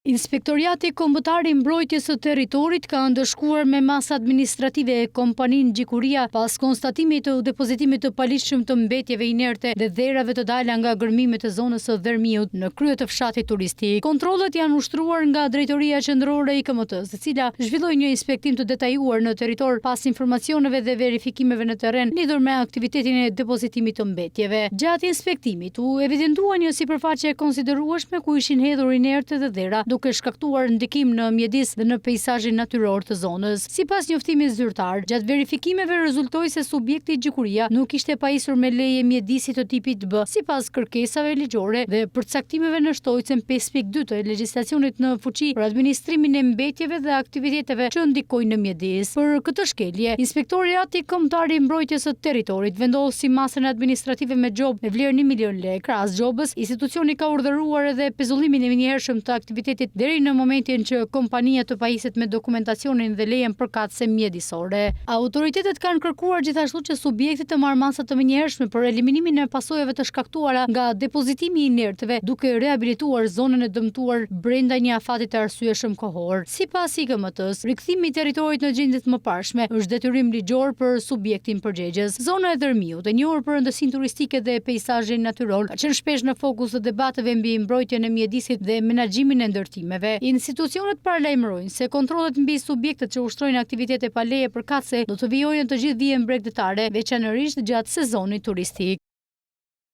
Inspektoriati Kombëtar i Mbrojtjes së Territorit ka ndëshkuar me masë administrative kompaninë Gjikuria pas konstatimit të depozitimit të paligjshëm të mbetjeve inerte dhe dherave të dala nga gërmimet e zonës së Dhërmiut në krye të fshatit turistik. Kontrollet janë ushtruar nga Drejtoria Qendrore e IKMT-së, e cila zhvilloi një inspektim të detajuar në territor pas informacioneve dhe verifikimeve në terren lidhur me aktivitetin e depozitimit të mbetjeve. Gjatë inspektimit, U evidentua një sipërfaqe e konsiderueshme ku ishin hedhur inerte dhe dhera, duke shkaktuar ndikim në mjedis dhe në peisazhin natyror të zonës. Sipas njoftimit zyrtar, gjatë verifikimeve rezultoi se subjekti Gjikuria nuk ishte pajisur me leje mjedisi të tipit B, sipas kërkesave ligjore dhe përcaktimeve në shtojcën 5.2 të legjislacionit në fuqi për administrimin e mbetjeve dhe aktiviteteve që ndikojnë në mjedis. Për këtë shkelje, Inspektoriati Kombëtar i Mbrojtjes së Territorit vendosi masën administrative me gjobë me vlerë një milion lekë. Krahas gjobës, institucioni ka urdhëruar edhe pezullimin e menjëhershëm të aktivitetit deri në momentin që kompania të pajiset me dokumentacionin dhe lejen përkatëse mjedisore. Autoritetet kanë kërkuar gjithashtu që subjekti të marrë masa të menjëhershme për eliminimin e pasojave të shkaktuara nga depozitimi i inerteve, duke rehabilituar zonën e dëmtuar brenda një afati të arsyeshëm kohor. Sipas IKMT-së, rikthimi i territorit në gjendje të mëparshme është detyrim ligjor për subjektin përgjegjës. Zona e Dhërmiut, e njohur për rëndësinë turistike dhe peisazhin natyror, ka qenë shpesh në fokus të debateve mbi mbrojtjen e mjedisit dhe menaxhimin e ndërtimeve. Institucionet paralajmërojnë se kontrollet mbi subjektet që ushtrojnë aktivitete pa leje përkatëse do të vijojnë në të gjithë vijën bregdetare, veçanërisht gjatë sezonit turistik.